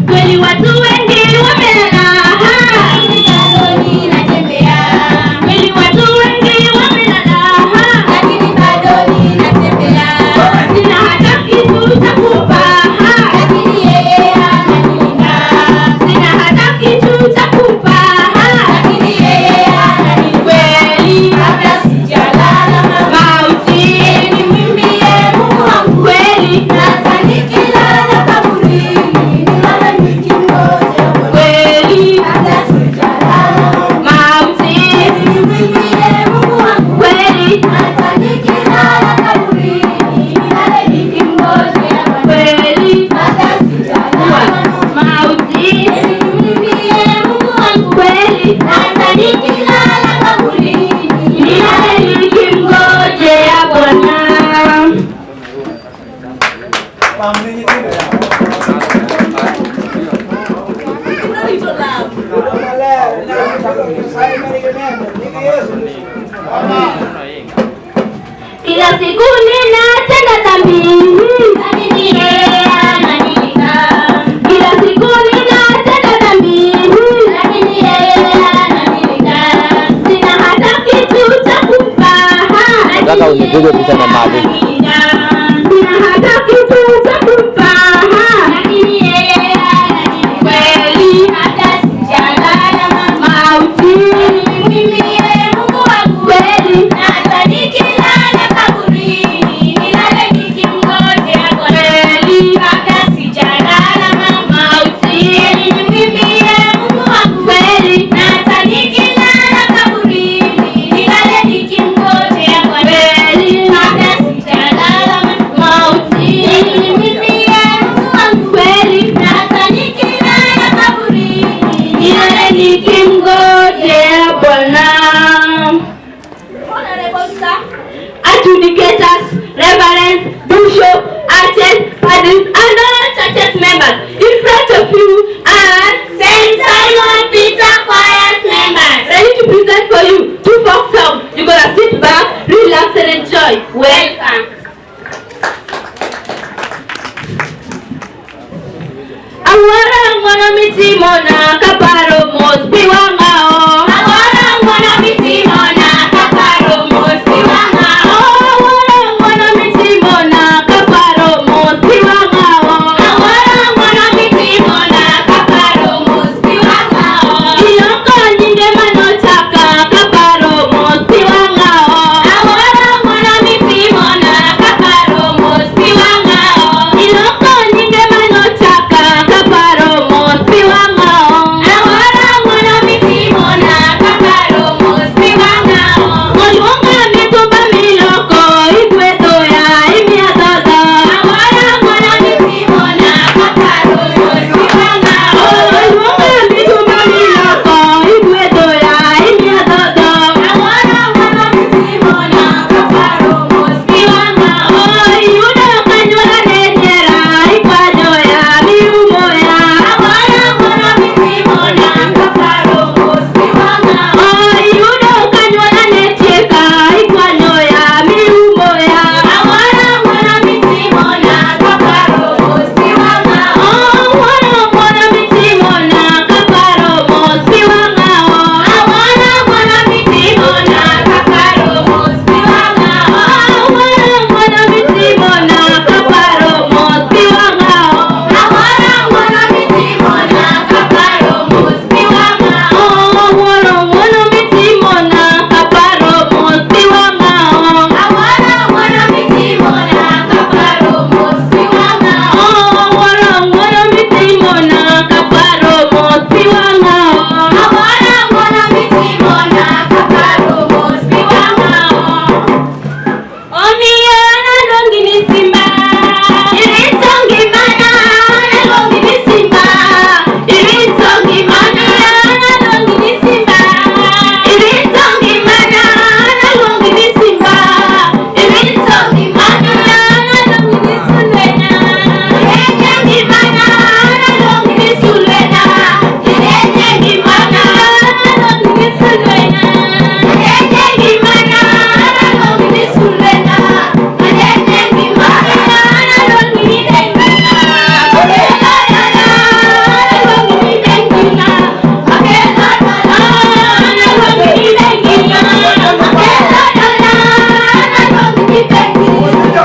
kweli watu wengi wamelala. Kweli watu wengi wamelala. Lakini bado ninatembea. Sina hata kitu cha kupa. Lakini yeye ananilinda. Sina hata kitu cha kupa. Lakini yeye ananilinda. Kweli kabla sijalala mauti nimwimbie Mungu wangu. Kweli hata nikilala kaburini nilale nikimngojea Bwana. Kweli kabla sijalala mauti nimwimbie Mungu wangu. Kweli hata nikilala kaburini nilale nikimngojea Bwana. Kweli kabla sijalala mauti nimwimbie Mungu wangu. Kweli hata nikilala kaburini nilale nikimngojea Bwana. Kila siku ninatenda dhambi, lakini yeye ananilinda. Kila siku ninatenda dhambi, lakini yeye ananilinda. Sina hata kitu cha kumpa,
Nataka unipige picha na mavi.
sina hata kitu cha kumpa, lakini yeye ananilinda. Kweli hata sijalala mauti nimwimbie Mungu wangu. Kweli hata nikilala kaburini nilale nikimngojea Bwana. Kweli hata sijalala mauti nimwimbie Mungu wangu. Kweli hata nikilala kaburini nilale nikimngojea Bwana. Kweli hata sijalala mauti nimwimbie Mungu wangu. Kweli hata nikilala kaburini nilale nikimngojea Bwana. Adjudicators, reverends, bishop, archers, padres, and all churches members in front of you are St. Simon Peter Choir members ready to present for you two folk songs. You're gonna sit back, relax, and enjoy. Welcome. Awara ng'wono mitimona kaparo mos pi wang'ao. Awara ng'wono mitimona kaparo mos pi wang'ao. Awara ng'wono mitimona kaparo mos pi wang'ao. Awara ng'wono mitimona kaparo mos pi wang'ao. Iloko nyinge manochaka kaparo mos pi wang'ao. Awara ng'wono mitimona kaparo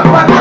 Amen.